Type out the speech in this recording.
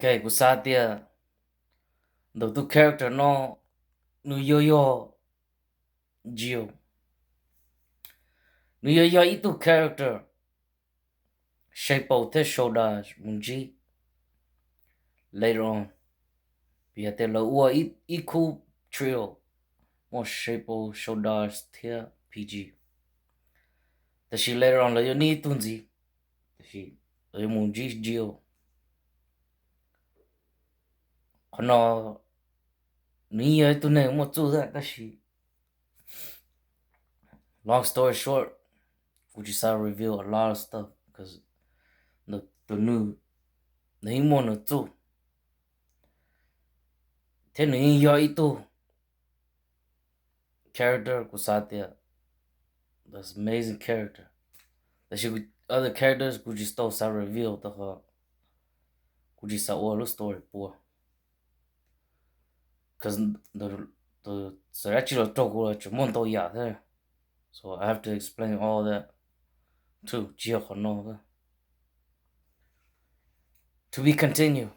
Ok, kuv xav tias ntawm tus character no nws yuav yog Jill. Nws yuav yog ib tug character Shapo thiab Shodash mus ntsib later on. Vim hais tias lawv ua ib khub trio muaj Shapo, Shodash thiab P G. Tab sis later on lawv yuav nij ib tug ntxiv, tab sis lawv yuav mus ntsib Jill. Qhov no nws yeej yog ib tug neeg muaj txuj thiab tab sis long story short, kuv tsis xav reveal a lot of stuff because tus nws, nws yeej muaj nws txuj thiab nws yeej yog ib tug character kuv xav tias that's amazing character. Tab sis other characters kuv tsis tau xav reveal rau qhov kuv tsis xav ua lub story puas. Cause txawm dab tsi los raug kuv los tseem muaj ntau yam thiab, so I have to explain all that too, tsis yog qhov no. To be continue.